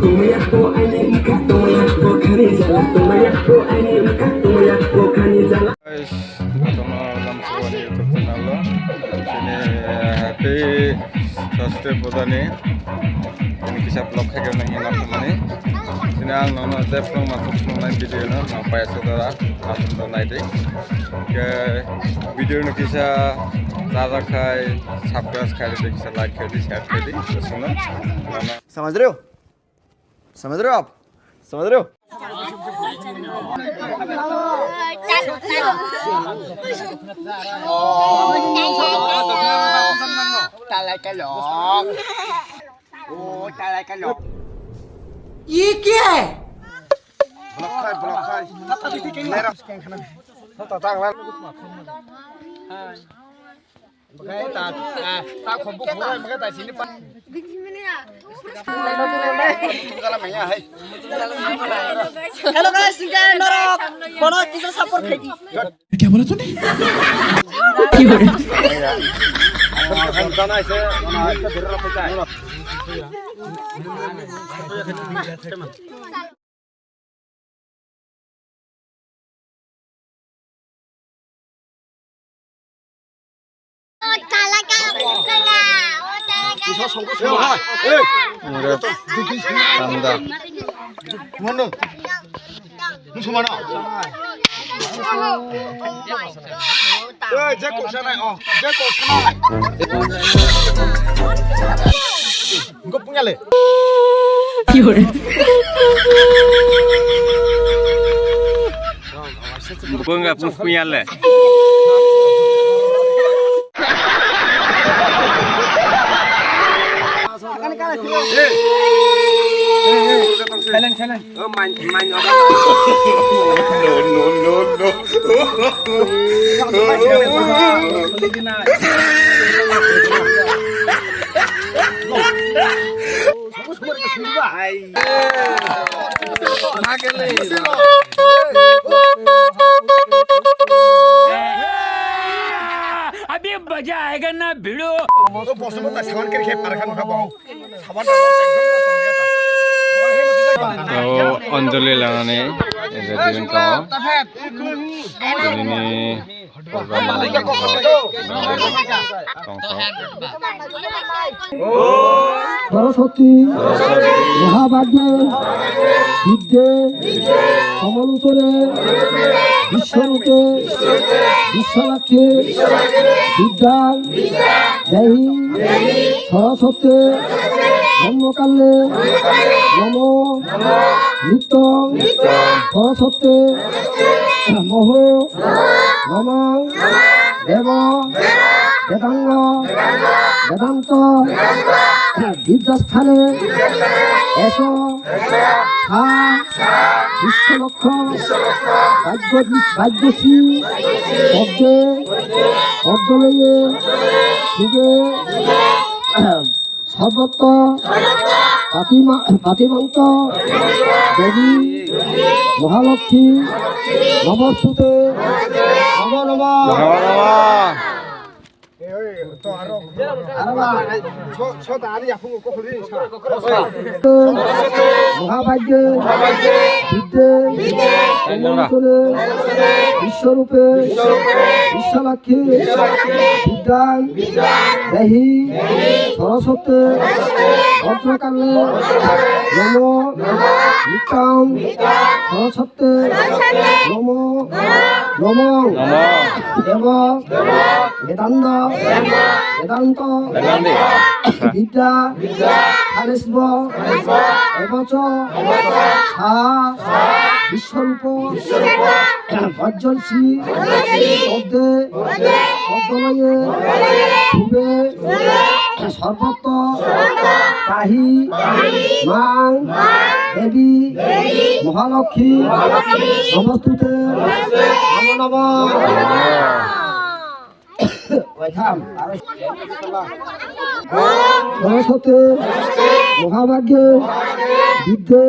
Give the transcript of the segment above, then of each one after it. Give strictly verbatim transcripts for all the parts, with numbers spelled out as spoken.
Tumaya po ani mkha, tumaya po khani jala, tumaya po ani mkha, tumaya po khani jala. Guys, kotorno lamsukmani YouTube channel o. Chini, eh, happy Saraswati puja ni. Chini kisa vlog khaikhe nang ino thangmani. Chini ang nono je phwrwngma phwrwngnai video no nang paisa dora. Ang no naidi. Ke video no kisa jaga khai, subscribe khai di, kisa like khai di, share khai di. Chwngno. समझ रहे हो? समझ रहे हो आप? समझ रहे हो? ये क्या है? Hello guys, hingke norok kono kisa support khaidi. क्या बोला तूने? Tanda. Mano. Nusumano. Eh, je kok sanai, oh, je kok sanai. Engko punya le. Buko wngkha pus punya le. Silent, silent. No, no, no, no. अभी मजा आएगा ना भिड़ो। O Anjali lanani, ejak diben tongo. Nini Saraswati, Mahabhagye, Bidye, Kamalochane, Biswarupe, Biswalakshmi, Bidya, Dehi, Saraswati, Brahmakalle, Namo, Nityam, Saraswati, Moho, Namang, Deva, Vedanga, Vedanta, Vidyasthane, Eso, Sa, Vishwaloksha, Bhagya, Bhagyasri, Podde, Poddoloye, Subhe, Sarvatra, Patima, Patimanta, Devi, Mahalakshmi, Namostute, Namo Namah. Namo Namah. Mahabhagye, Bidye, Kamalochane, Biswarupe, Biswalakshmi, Bidya, Dehi, Saraswati, Bhadrakalle, Namo, Nityam, Saraswati, Namo, Namo, Namo, Deva, Vedanta, Vedanta, Vedanta, Vidya, Khanisbo, Ebocho, Sa, Vishwarupo, Bhagyansi, Podde, Poddoloye, Subhe, Sarvatra, Pahi, Mang, Devi, Mahalakshmi, Namostute, Namo Namah. Waitham, aro Saraswati, Mahabhagye, Bidye,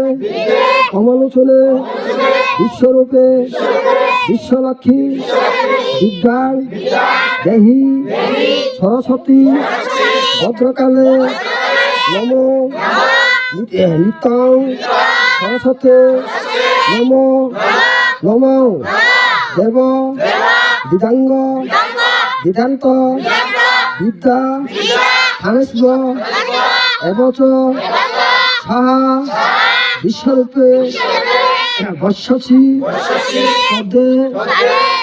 Kamalochane, Biswarupe, Biswalakshmi, Bidya, Dehi, Saraswati, Bhadrakalle, Namo, Eh, nitang saraswate namo namang debo didango didanto bidya thanesbo ebocho saha biswarupe bossasi pode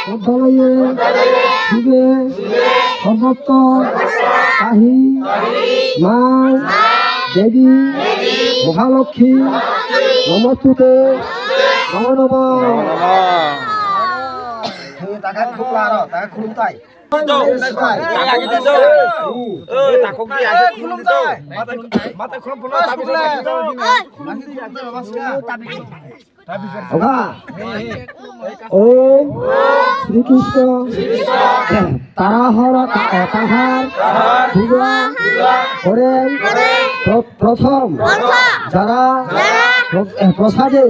podalaye sube sorbotto tahi ma devi mahalokhi namostute namo namo. Taka khulum aro taka khulum tai. Oga, Om Sri Krishna Tahar, Tahar Puja Koren Pro-, Prothom Jara Pro-, eh, Prosade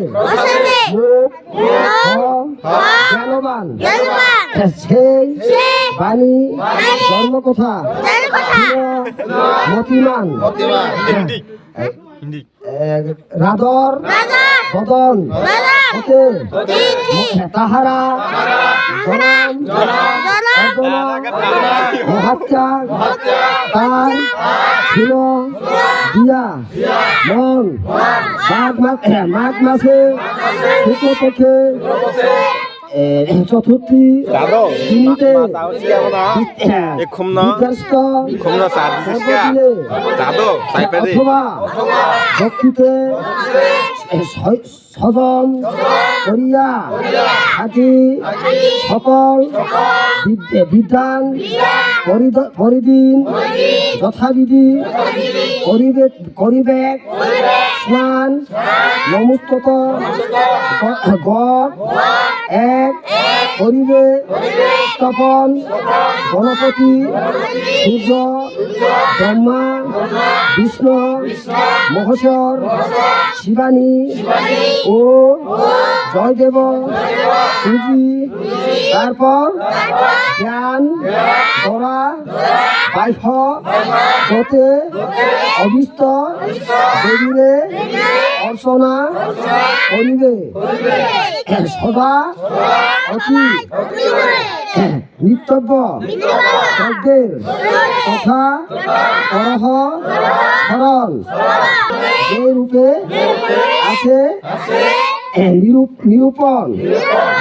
Muk Hor Gyanoban Sei Bani Dhormo Kotha Motiman Rador Bodon Hote Tahara Jonam Ojona Mohatya Tar Sino Dia Mon Mag Mag Mag Mase Suklo Pokhe Eh, Chothurthi, Dado, Dinite, ma, ma, ma, ma, ma, eh, Ekhumno, Bidarsto, Ekhumno, Sar, Sarbodine, Dado, Saipade. Othoba, Bhoktite, eh, Soi-, Sojom, Koriya, Hati, Sokol, Bid-, eh, Bidan, Porido-, Poridin, Jothabidi, Koribe, Koribek, Snan, Nomustoto, Go-, Gog, Ek, Koribe, Stopon, Gonopoti, Surjo, Brahma, Bishnu, Mohesor, Shivani, O, Joydevo, Uji, Tarpor, Gyan, Dora, Baipho, Kote, Obisto, Debire, Orsona, Koribe, Soda, Oti, Nitobbo, Tokder, Totha, Oroho, Soron, Je Rupe, Ase, Nirup-, Nirupon,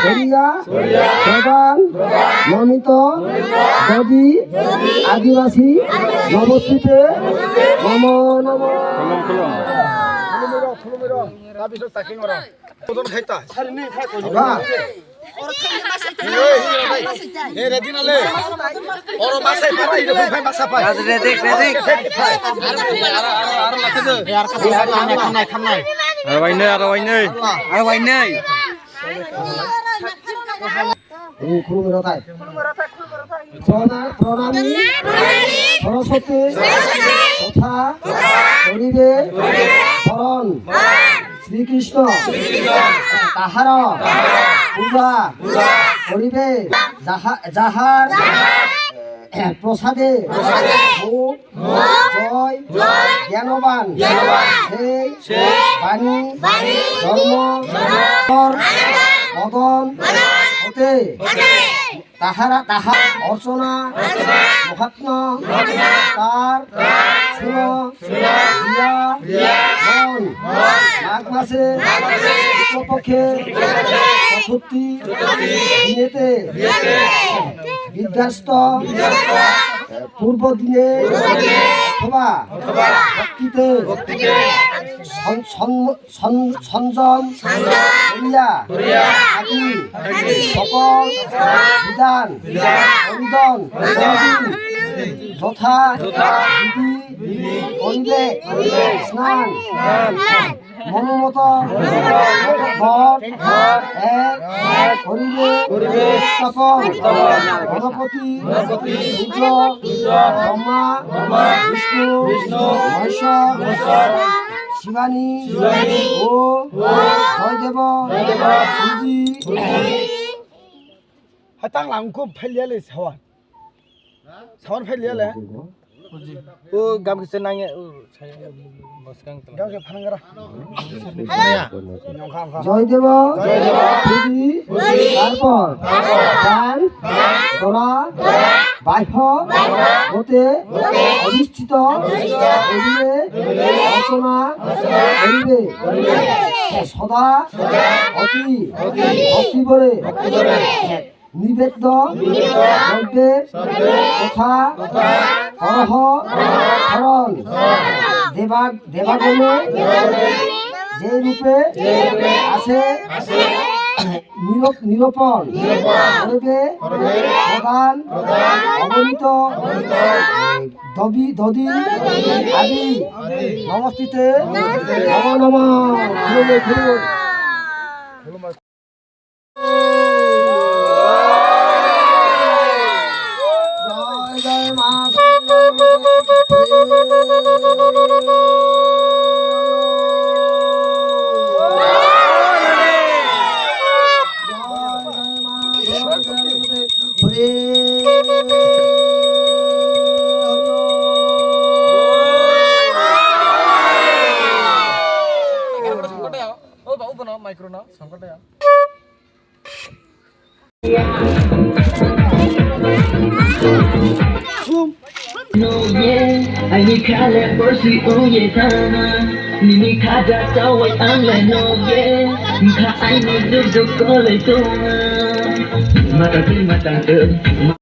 Doriya, Dodan, Nomito, Dodi, Adibasi, Nobostite, Nomo Nomo. Ba. Hey, ready na le? Oro masai para, iro phai masa phai. Ready, ready. Aro, aro, aro, aro, lakhe de. Aro wainai, aro wainai. Aro wainai. Khulumwi rw thai. Prona-, Pranami, Saraswati, Totha, Horibe, Poron, Sri Krishna, Tahara, Puja, Horibe, Jaha-, Jahar, Prosade, Muk, Joy, Gyanoban, Sei, Bani, Dhormo, Dhor, Modon, Hote, Tahara, Tahar, Orsona, Mohatma, Tar, Suno, Diya, Mon, Mag Mase, Shukla Pokhe, Chothurthi, Dinete, Bidyasta, Purbo Dine, Othoba, Bhoktite, Son-, Son-, Son-, Sonjom, Koriya, Ati, Sokol, Bidan, Oridon, Oridin, Jotha, Bidi, Oribek, Snan, Monomoto, Bor, Ek, Horibe, Stapon, Gonopoti, Rudro, Brahma, Vishnu, Maheswar, Shivani, O, Joydevo, Fuji. Hai tang lang kho phailiya le sawan. Sawan phailiya le. O gam kisa nangya, o saya bosgang telah. Gam kisa phanang gara. Joy Deva, Fuji, Tarpon, Dan, Dora, Baipho, Bote, Odhishthito, Debile, Rosona, Deribe, Soda, Oti, Bhakti Bore, Nibeddo, Nibeddo, Nibeddo, Nibeddo, Kotha, Kotha, Oroho, Oroho, Soron, Soron, Debag-, Debagone, Debagone, Debagone, Jerupe, Jerupe, Ase, Ase, Nirop-, Niropon, Niropon, Orbe, Orbe, Prodan, Prodan, Obonito, Obonito, Dobi, Dodi, Dodi, Adi, Adi, Namaste, Namaste, Namo Namo, Namo Namo. O ba, o bono micro no songkar da ya. No ye, aini khale porsi ong ye thana. Nini khaja chawai ang le no ye, kha aini duk duk kole tona. Mata twi mata twi.